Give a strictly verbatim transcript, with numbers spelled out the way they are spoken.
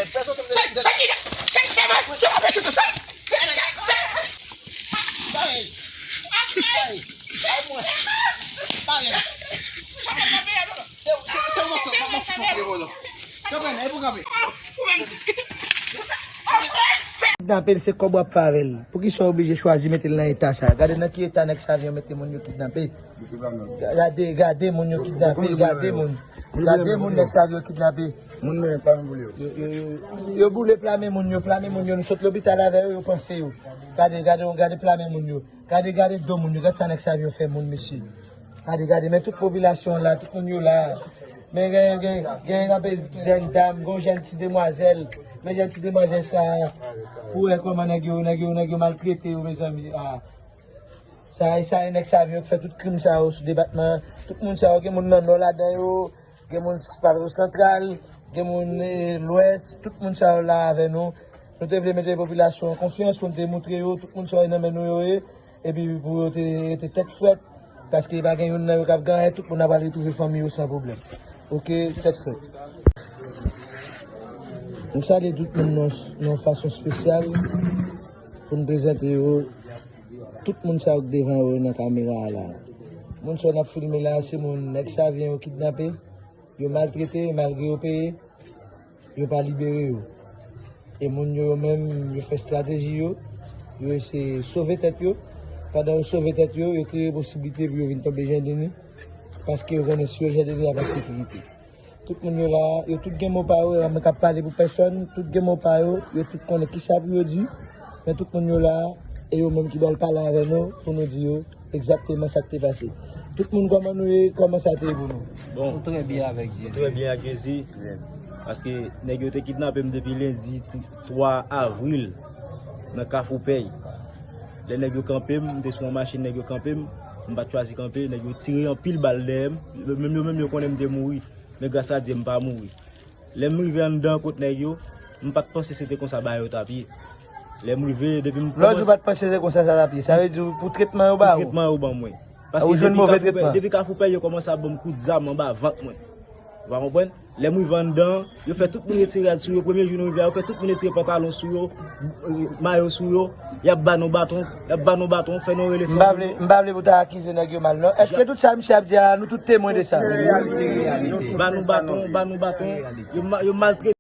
Pèsonn te vle. Sa ki sa sa va sa va pèsonn sa. Kidnape l, se kòb w ap fè avè l. Poukisa w oblije chwazi mete l nan eta sa? Gade nan ki eta nèg Savyon mete moun yo kidnape. Gade, gade moun yo kidnape, gade moun. Gade moun nèg Savyon kidnape. Moun mwen pa pou yo. Yo, yo, yo, yo boule plame moun yo, plame moun yo. Nou sot lopital avè yo, yo panse yo. Gade, gade, gade plame moun yo. Gade, gade do moun yo. Gade sa nèg Savyon fè moun, mesye. Gade, gade, men tout popilasyon la, tout moun yo la. Men gen, gen, gen anpil jèn dam, gen jèn ti demwazèl. Men jèn ti demwazèl sa, pou wè kòman nèg yo, nèg yo, nèg yo maltrete yo, mezanmi. Ah. Sa, sa e nèg Savyon ki fè tout krim sa yo sou depatman. Tout moun sa yo, gen moun nan Nò ladan yo, gen moun Palo Santral, gen moun, eh, Lwès, tout moun sa yo la avè nou. Nou te vle mete popilasyon an konfyans pou nou te montre yo, tout moun sa yo nan men nou yo ye, epi pou yo te rete tèt frèt, paske pa gen youn nan yo k ap gen anyen, tout moun ap al retwouve fanmi yo san pwoblèm. Oke, tèt frèt. Nou salye tout moun nan, nan yon fason espesyal pou nou prezante yo tout moun sa yo k devan yo nan kamera a la. Moun sa yo n ap filme la, se moun nèg Savyen yo kidnape, yo maltrete, malgre yo peye, yo pa libere yo. E moun yo, yo menm, yo fè estrateji yo, yo eseye sove tèt yo. Pandan yo sove tèt yo, yo kreye posiblite pou yo vin tonbe Jandini, paske yo konnen si yo Jandini, y ap an sekirite. Tout moun yo la, yo tout gen mo pa yo, e pa mwen k ap pale pou pèsonn, tout gen mo pa yo, yo tout konnen kisa pou yo di, men tout moun yo la, e yo menm ki pral pale avè nou, pou nou di yo egzakteman sa k te pase. Tout moun, kòman nou ye, kòman sa te ye pou nou? Bon, nou trè byen avèk Jezi. Trè byen ak Jezi. Paske nèg yo te kidnape m depi lendi t-, twa avril nan Kafou Pèy. Lè nèg yo kanpe m, m te sou yon machin, nèg yo kanpe m, m pa t chwazi kanpe, nèg yo tire anpil bal dèyè m, menm yo menm yo konnen m te mouri. Men gras a Dye, m pa mouri. Lè m rive anndan kot nèg yo, m pa t panse se te konsa bagay yo t ap ye. Lè m rive, depi m Lè w di w kòmanse pa t panse se konsa sa t ap ye, sa vle di pou tretman yo ba Pou ou? tretman yo ban mwen. Paske Ou jwenn depi move Kafou Pè, tretman? depi Kafou Pè, yo kòmanse ap ban m kout zam anba vant mwen. Ou pa konprann? Lè m rive anndan, yo fè tout moun retire rad sou yo. Premye jou nou rive a, yo fè tout moun retire pantalon sou yo, mayo sou yo. Y ap ba nou baton, y ap ba nou baton, fè nou rele M pa fanmi vle, nou. M pa vle pou ta akize nèg yo mal, non. Èske Ja- tout sa misye ap di a, nou tout temwen de sa? Se reyalite, reyalite. Ba nou Se sa baton, nou ba nou baton. Reyalite. Yo ma-, yo maltrete.